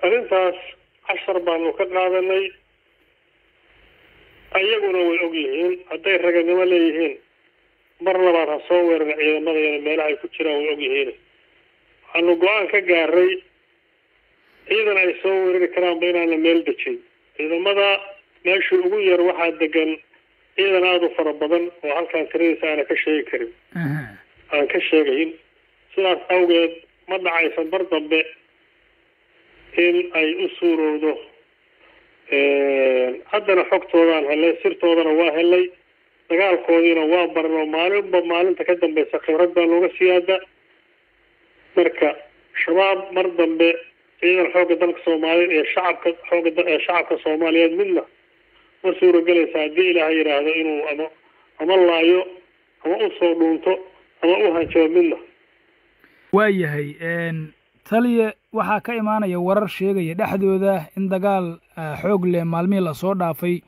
Arrintaas cashar baanu ka qaadanay, ayaguna way og yihiin. Hadday raganimo leeyihiin, mar labaad ha soo weerara ciidamadayana meelaha ay ku jiraan, way og yihiin. Waxaanu go-aan ka gaaray ciidan ay soo weerari karaanba inaana meel dejin. Ciidamada meeshii ugu yar waxaa degan ciidan aada u fara badan oo halkaan tiradiisa aana ka sheegi karin, aan ka sheegayn. Sidaas awgeed ma dhacaysa mar dambe in ay u suurowdo. Haddana xogtoodaan helay, sirtoodana waa helay, dagaalkoodiina waa barno. Maalinba maalinta ka dambeysa khibrad baa nooga siyaada. Marka Shabaab mar dambe ciidan xoogga dalka Soomaaliyeed iyo shacabka xoogga shacabka Soomaaliyeed midna ma suuragelaysa, haddii Ilaahay yidhaahdo, inuu ama laayo ama usoo dhuunto ama u hanjabo midna. Waayahay taliye, waxaa ka imaanaya warar sheegaya dhexdooda in dagaal xoog leh maalmihii lasoo dhaafay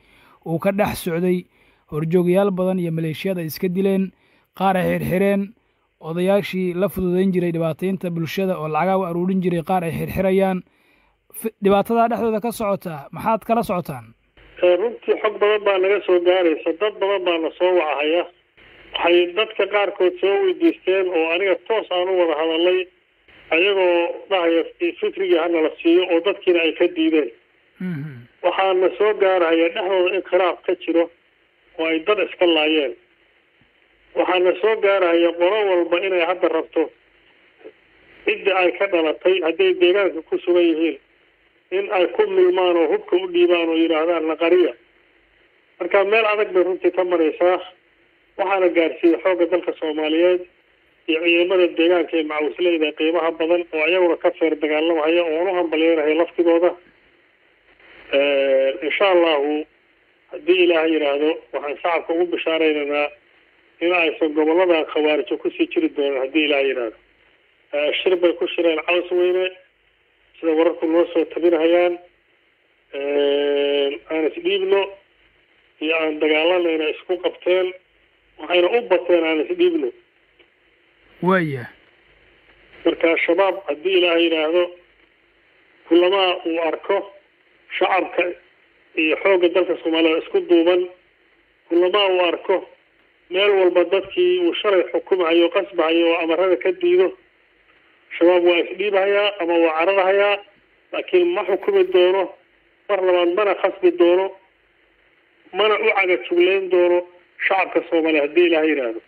uu ka dhex socday, horjoogyaal badan iyo maleeshiyad ay iska dileen, qaar ay xirxireen, odayaashii la fududayn jiray dhibaataynta bulshada oo lacagaha u aruurin jiray qaar ay xirxirayaan. Dhibaatadaa dhexdooda ka socota maxaad kala socotaan? Runtii xog badan baa naga soo gaaraysa, dad badan baa na soo wacahaya. Waxay dadka qaarkood soo weydiisteen oo aniga toos aan u wada hadalay, ayagoo dhahaya fikrigii hanala siiyo, oo dadkiina ay ka diideen. Waxaana soo gaarahaya dhexdooda in khilaaf ka jiro oo ay dad iska laayeen. Waxaana soo gaarahaya qolo walba inay hadda rabto cidda ay ka dhalatay, hadday deegaanka ku sugan yihiin, in ay ku milmaan oo hubka u dhiibaan oo yidhaahdaan naqariya. Marka meel adag bay runtii ka maraysaa. Waxaana gaarsiiyey xoogga dalka Soomaaliyeed iyo ciidamada deegaanka ee macawisleyda qiimaha badan oo ayaguna ka feer dagaalamahaya oo aan u hambalyeynahaya laftigooda. Insha Allahu, haddii Ilaahay yidhaahdo, waxaan shacabka ugu bishaareynanaa in aysan goboladan khawaarijo kusii jiri doonin, haddii Ilaahay yidhaahdo. Shir bay ku shireen Caws Weyne, sida wararku noo soo tabinahayaan. Aan isdhiibno iyo aan dagaalanayna isku qabteen, waxayna u bateen aan isdhiibno. Waaya. Marka Shabaab, haddii Ilaahay yidhaahdo, kulamaa uu arko shacabka iyo xoogga dalka Soomaaliya isku duuban, kulamaa uu arko meel walba dadkii uu shalay xukumahayo qasbahayo oo amarada ka diido, Shabaab waa isdhiibhayaa ama waa cararhayaa, laakiin ma xukumi doono mar labaad, mana khasbi doono, mana u cagajuglayn doono shacabka Soomaaliya, haddii Ilaahay yidhaahdo.